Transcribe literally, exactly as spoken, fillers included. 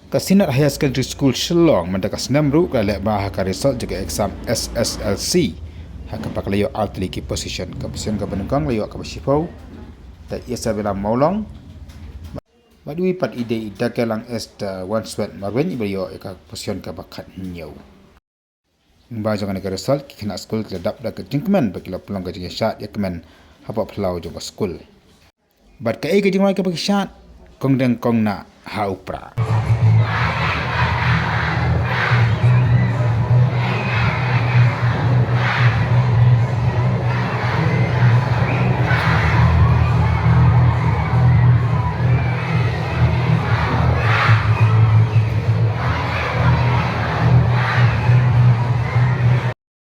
Ka Synod Higher Secondary School Shillong mynta ka snem ruh ka la leh bha ha ka result jong ka exam S S L C ha kaba ka la ïoh artylli ki position. Ka position kaba nyngkong la ïoh kaba shiphew, da Isabella Mawlong. Bad iwei pat i dei i Dakelang Esther Wanswet Marwein iba la ïoh ïa ka position kaba khathynñiew. Lyngba jong kane ka result ki khynnah skul ki la dap da ka jingkmen bad ki la pynlong ka jingïashad ïakmen hapoh phyllaw jong ka skul. Bad kaei ka jingrwai kaba ki shad, kong deng kong nah ha u pra.